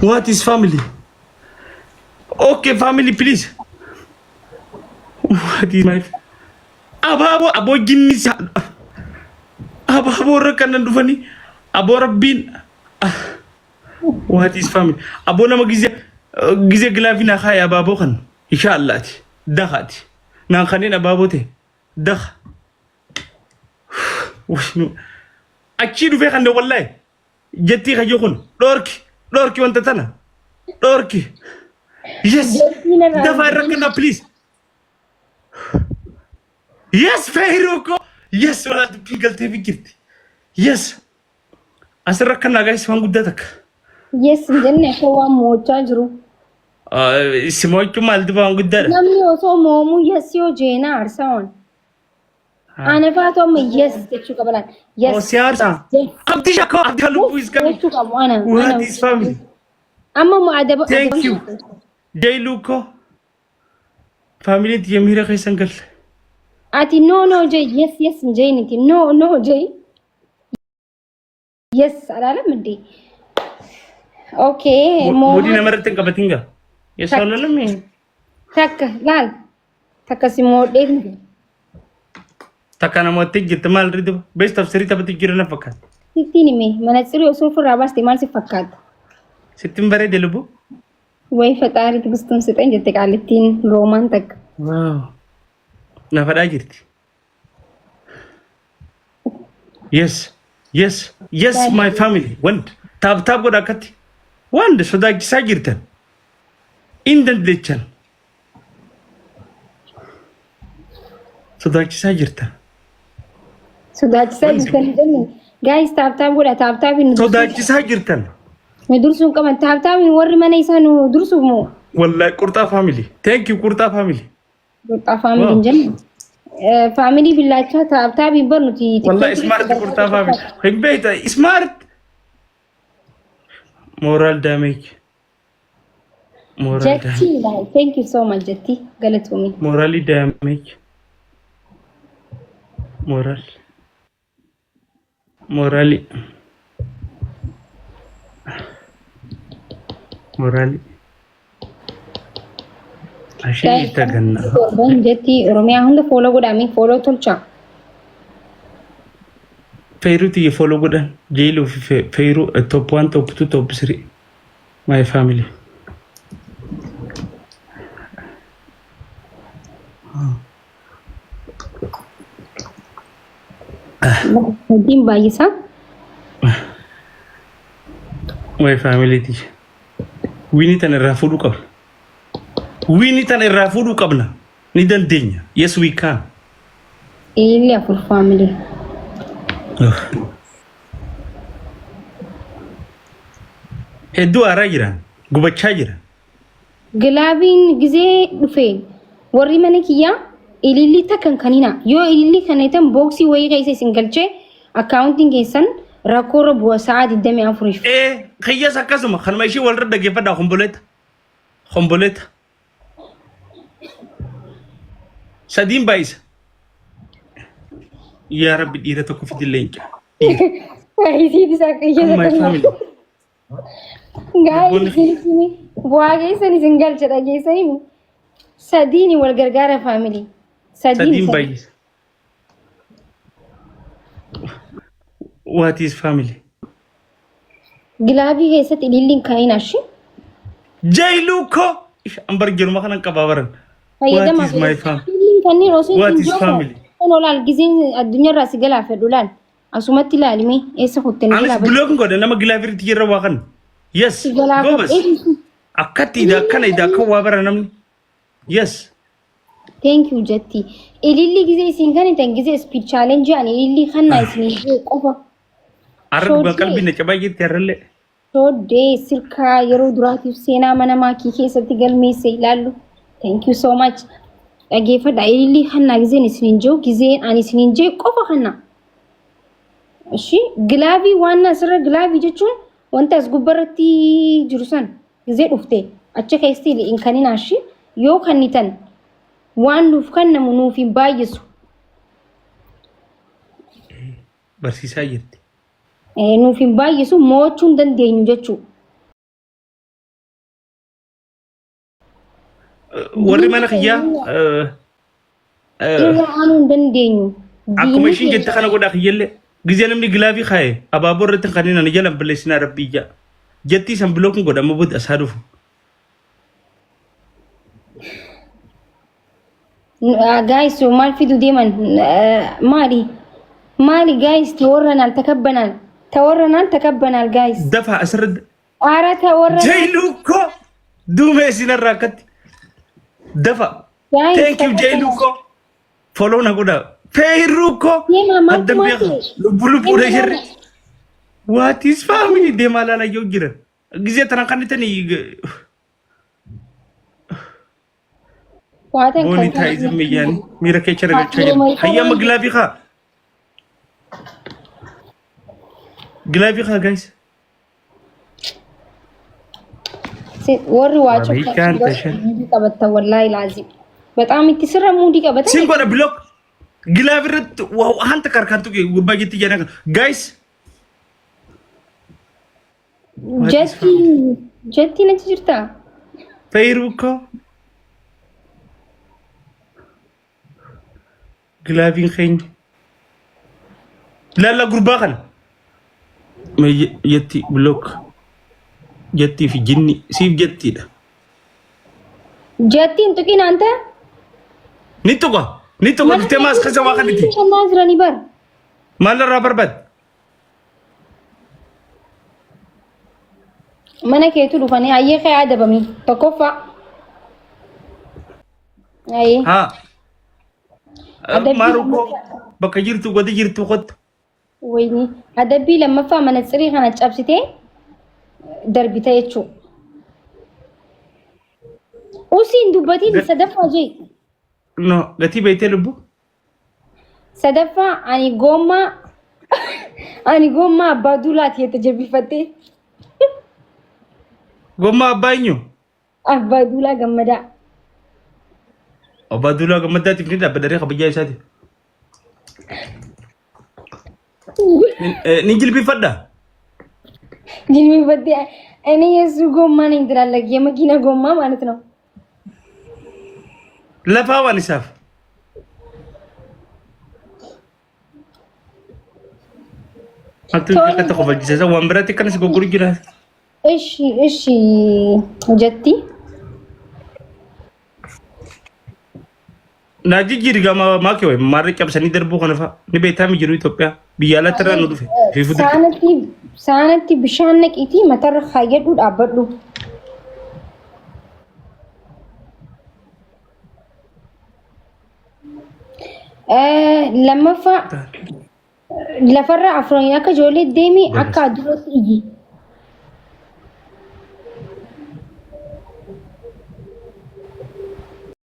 What is family? Okay, family, please. What is my abaaboo aboo jinni abaaboo irra kanan dhufanii aboo rabbiin. What is family? Aboo nama gizee gizee gilaafii naa kaaya abaaboo kan insha Allaati dakaati naan kanneen abaaboo ta'e daka achii dhufee kan wallahi jettii kayyoo kun dhoorki dhoorki wanta tana dhoorki. Yes. Jettii narraa. Dafaa irra kennaa, please. Yes, feeroo koo. Yes, walaa dubbii galtee fi jirti. Yes, asirra kennaa guys, waan guddaa takka. Yes hin jenne, akka waan mo'achaa jiru. Si mo'achuu maal duba, waan guddaadha. Namni osoo mo'amuu yes yoo jeena aarsaa. Ana faatu amma yes jechuu qaba laata. Oh, Yes. si aarsaa. Yes. Abdii shakkoo abdii lubbuu is coming. Jechuu qabu ana. What is family? Amma mu adaba. Thank you. Jailuu koo. Faamiliin tiyya miira keessan galle. Ati no no jee, yes yes hin jeeniti, no no jee, yes አላለም እንዴ? Okay. Moodii namarratti hin qabatin gaa. Yes, olalam. Takka laal, takka si moodhee miti. Takka namoota jirti maal ridiba. Best of three taphatu jira na fakkaata. Sittiin hime, manatsirii osoo ofirraa baaste maal si fakkaata? Sittiin bareede lubbu. Way faxaarii tigistuun sixeen jette qaalittiin roomaan takka. Wow. Na fadhaa jirti. Yes, my family. Wand tap tap godha akkatti. Wand sodaachisaa jirtan. In dandeechan. Sodaachisaa jirtan. Sodaachisaa jirtan jenne. Guys, tap tap godha, tap tap nu Sodaachisaa jirtan. Nu dursuun qaban, tap tap warri mana isaa nu dursuuf moo? Wallahi qurxaa family. Thank you, qurxaa family. Qurxaa family hin jenne. Family billaachaa tap tap hin bar nuti. Wallahi smart qurxaa family. Hin beekta smart. Moral damage. Moral damage. Jetti, thank you so much jetti, galatoomii. Morally damage. Moral. Morally. Morally. Ashee taganna. Torban jetti, Oromiyaa hunda follow godhamee follow tolcha. Feeruu tiyya follow godhan. Jeeluu fi feeruu top one, top two, top three. My family. Hojiin baay'isaa. My family tiyya. Winii tana irraa fuudhuu qabna. Winii tana irraa fuudhuu qabna. Ni dandeenya. Yes, we can. Illee afur family. Hedduu aaraa jiran. Gubachaa jiran. Gilaabiin gizee dhufe warri mana kiyyaa ilillii takkan kanina, yoo ilillii kana itan booksii wayii keessa isin galchee akkaawuntiin keessan rakkoorra bu'a sa'aa 24f. Ee, kiyyas akkasuma kanuma ishii walirra dhaggeeffadhaa, homboleeta. Homboleeta. Sadiin baay'isa. Yaa Rabbi, dhiira tokko fidi leenca. Isiitis akka My iyyata. family. Gaa'ii isin bu'aa keessan isin galcha dhageessanii sadiini wal gargaara family. Sadiin Sadiin. baay'isa. What is family? Gilaabii keessatti ililliin kaa'in ashi. Jailuu koo. Ambar jiruma kanan qabaa baran. Fayyadama. What is my family? Ililliin kanneen osoo What isin is family? Kun olaal gizeen addunyaarraa si galaa fedhu laal. Asumatti ilaalime, eessa kutte ni Anis jalaa block godhe nama gilaafiritti jirra waa kan. Yes. Si galaa. Gobas. Akkatti ida akkana ida akka waa bara namni. Yes. Thank you jetti. Ililli gizee isin kan hitan gizee speed challenge ani ililli kannaa isin qofa. Har'a dhugaa qalbii na cabaa jirti har'allee. Sooddee sirkaa yeroo duraatiif seenaa mana maakii keessatti galmeesse ilaallu. Thank you so much. Dhageeffadha, ililli kannaa gizeen isin hin jiru, gizeen ani isin hin jiru qofa kannaa. Ishi gilaavii waan asirra, gilaavii jechuun wanta as gubbarratti jiru san gizee dhufte achi keessatti hin kaninaa shi, yoo kannitan waan nuuf kennamu nuuf hin baay'isu. Barsiisaa jirti. Nuuf hin baay'isu, mo'achuu hin dandeenyu jechuudha. Warri mana kiyyaa Irra aanuu hin dandeenyu. Akkuma ishiin jette kana godhaa kiyyallee. Gizee namni gilaavii kaaye abaaboo irratti kan inni jalan balleessinaa rabbii ija. Jettii san bilookin godha amma booda asaa dhufu. Guys, maal fidu deeman? Maali? Maali guys? Tawarranaal takabbanaal. Tawarranaal takabbanaal guys. Dafaa asirra Aara tawarranaal. Jailuu koo duumee isinarraa akkatti dafa. Guys, Thank you Jailuu koo. Follow na godhaa. Feeruu koo. Deemaa maaltu Addan maal beeka. ta'e? Lubbu lubbuudha Deemaa jirri. What is family deemaa laala yoo jiran. Gizee tana kan itanii Waatan booni kan taa'ee zammayyaanii miira keessa ragachaa jiru. Hayyaa gilaafii kaa. Gilaafii kaa guys. Warri waa Wabiikaan tashan. muudii qabattan wallaahi laazim. Bexaam itti sirra muudii qabatan. Sin godha block. Gilaaf irratti waan takka harkaan tuqe gurbaa jetti jedhan. Guys. Jettii jettiin achi jirtaa? Fayyiruu koo. Gilaafiin keenya. Laalla gurbaa kana. Jetti block. Jettii fi jinni siif jettiidha. Jettiin tuqiin anta? Ni tuqa. Ni tuqa dhuftee maas keessa waa kaniti. Kennaa jiranii bar. Maal irraa barbaadde? Mana keetu dhufanii hayyee kee adabamii tokkoffaa. Hayyee. Haa. Adabbii Maaru koo bakka jirtu gadi jirtu kottu. Wayni adabbii lammaffaa mana tsirii kana cabsitee darbita jechuudha. Usiin dubbatiin sadaffaa jee. No gatii beektee lubbu. Sadaffaa ani goommaa ani goommaa abbaa duulaati jette jabbifattee. Gommaa abbaa eenyu? Abbaa duulaa gammadaa. Abbaa duulaa gammadaatiif ni dhaabbata kabajaa isaati. Ni jilbiffadha. Jilbifattee እኔ የእሱ ጎማ ነኝ ትላለህ። የመኪና ጎማ ማለት ነው። Lafaa waan isaaf. Maaltu akka tokko falchisiisa waan biraatti akkanas goggoru jira. እሺ እሺ ጀቲ Naa jijjiiri gama maakee wayi maarree cabsanii darbuu kana fa'a ni beektaa mi jiru Itoophiyaa biyya alaatti irraa nu dhufe fi fuudhu. Saanatti saanatti bishaan naqiitii matarra kaayyadhu dhaabbadhu. Lammaffaa lafarra afraniin akka ijoollee deemi akka aduratti iyyi.